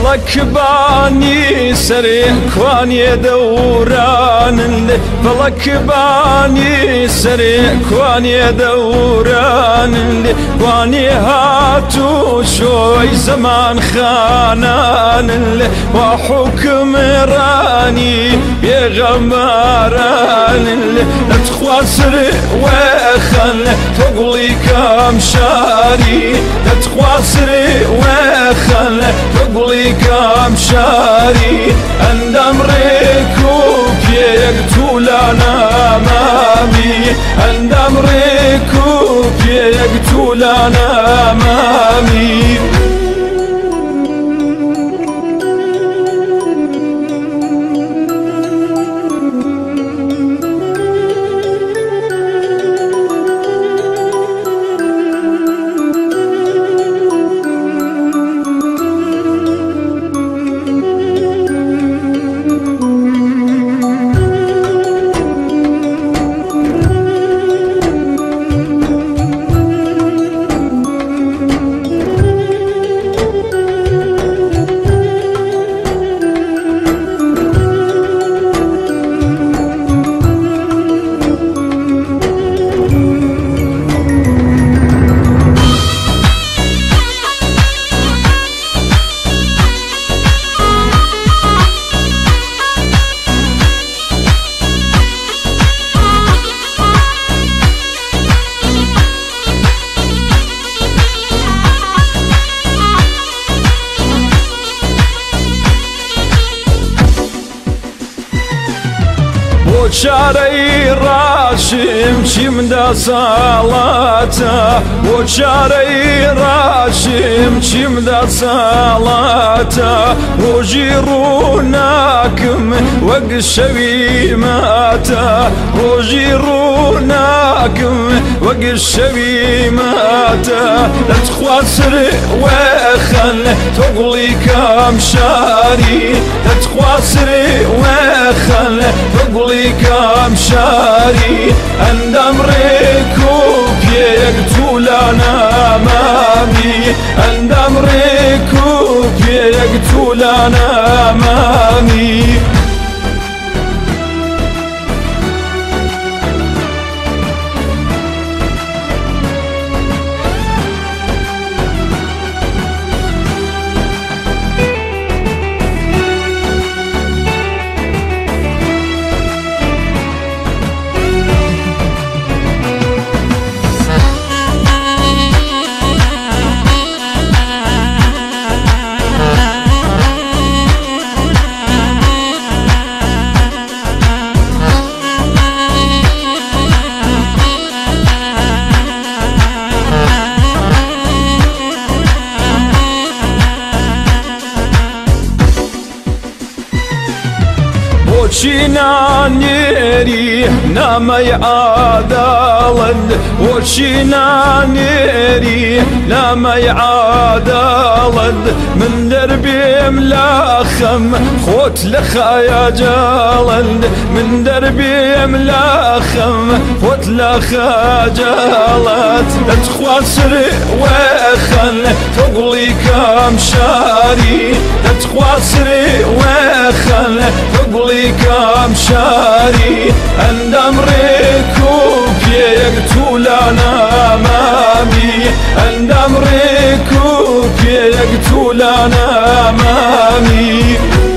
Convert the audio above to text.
فەڵەکبانی سەرێ کوانێ دەورانن فەڵەکبانی سەرێ کوانێ دەورانن کوانێ هاتوو شۆی زەمان خانانن وا حوکمڕانی پێغەمبارانن لەتخوا سرێ وەخەن تۆ گوڵی کام شاری لەتخوا سرێ وەخەن تۆ گوڵی کام شاری ئەندام ڕێک و پێیەک توولانە مامی ئەندام ڕێک و پێیەک توولانە مامی. چارەی ڕاشیم چیمدا ساڵاتە بۆ چارەی ڕاشیم چیمدا ساڵاتە ڕۆژی ڕووناکم وەک شەوی ماتە ڕۆژی ڕووناکم وەک شەوی ماتە لەتخوا سرێ وەخەن تۆ گوڵی کام شاری لەتخوا سرێ وەخەن تۆ گوڵی کام شاری ئەندام ڕێک و پێیەک توولانە مامی ئەندام ڕێک و پێیەک توولانە مامی. بۆچی نانێری نامەی عاداڵت بۆچی نانێری نامەی عاداڵت من دەربێم لاخەم خۆت لە خایاجاڵت من دەربێم لاخەم خۆت لە خاجاڵت لەتخوا سرێ وەخەن تۆ گوڵی کام شاری لەتخوا سرێ وەخەن تۆ گوڵی کام شاری ئەندام ڕێک و پێیەک توولانە مامی ئەندام ڕێک و پێیەک توولانە مامی.